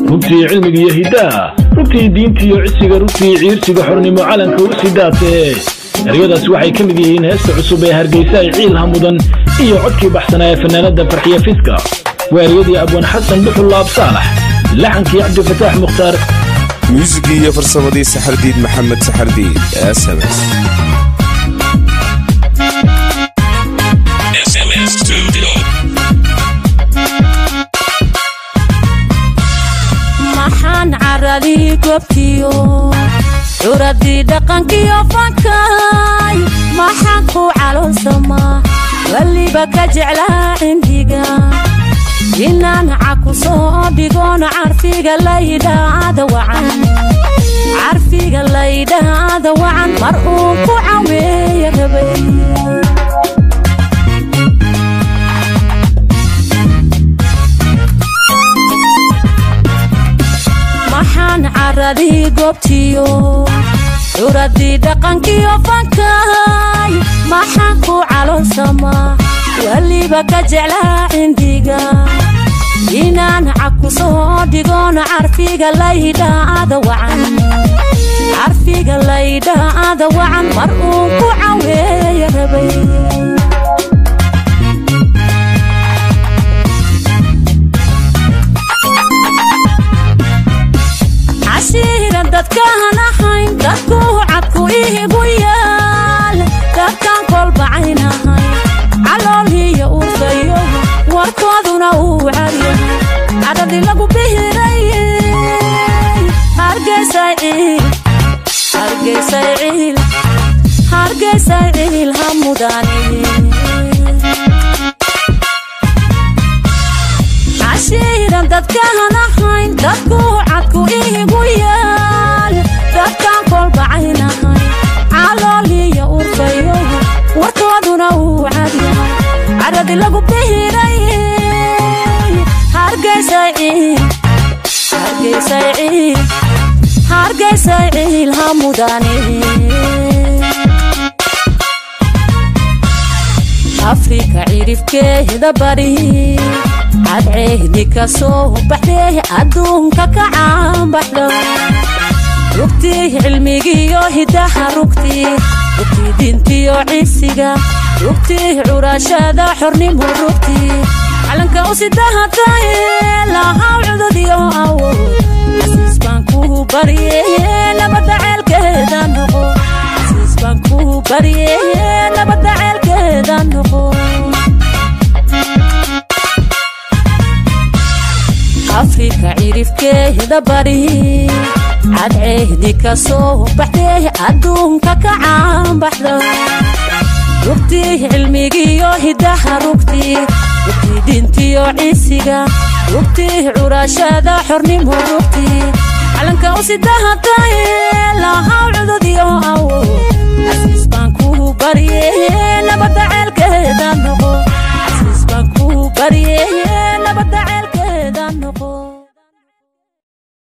Rugtii cilmiga iyo hiddaha, rugtii diinta iyo cisiga, rugtii ciirsiga xornimo calanka u sidaatee. Eryadaas waxay ka mid yihiin heesta cusub ee Hargeysa ay ciilha mudan iyo codkii baxsanaa ee fanaanada Farxiya Fiska. Waa eryadii Abwaan Xasan Dhuxul Laab Saalax, laxankii Cabdifataax Mukhtaar, muusigii iyo farsamadii Saxardiid Maxamed Saxardiid SMS. SMS Studio. Maxaan caradii goobtiyo curadii dhaqankiyo fankay, maxaan ku caloolsamaa weliba ka jeclaa cindiga inaan caku soo dhigoon carfiga laydhaada wacan, carfiga laydhaada wacan mar uu ku caweeya rabay. Maxaan caradii goobtiyo curadii dhaqankiyo fankay, maxaan ku caloolsamaa weliba ka jeclaa cindiga inaan caku soo dhigoon carfiga laydhaada wacan, carfiga laydhaada wacan mar uu ku caweeya rabay. Cashiiran dadkaan ahayn, dadku cadku ihigu yaal, dadkaan kolbacaynahay caloolhiyo urfayo warkooduna uu cadyahay, cadhadii lagu bihiray. Hargeysay ciil, Hargeysay ciil, Hargeysay ciil ha mudane. Cashiiran dadkaan ahayn, dadku cadku ihigu yaal, dadkaan kolbacaynahay calooliyo urfayo warkooduna uu cadyahay, cadhadii lagu bihiray. Hargeysay ciil, Hargeysay ciil, Hargeysay ciil ha mudane. Afrika cirifkeeda bari cadceehdi ka soo baxdee adduunka ka caanbaxda, rugtii cilmigiyo hidaha, rugtii, rugtii diintiyo cisiga, rugtii curashada xornimo, rugtii calanka u sidahataye lahaw cududiyo awood. Casiis baan kuu barye nabadda ceelkeeda noqo, casiis baan kuu barye nabadda ceelkeeda noqo. Afrika cirifkeeda bari cadceehdi ka soo baxdee adduunka ka caanbaxda, rugtii cilmigiyo hidaha, rugtii, rugtii diintiyo cisiga, rugtii curashada xornimo, rugtii calanka u sidahataye lahaw cududiyo awood. Casiis baan kuu barye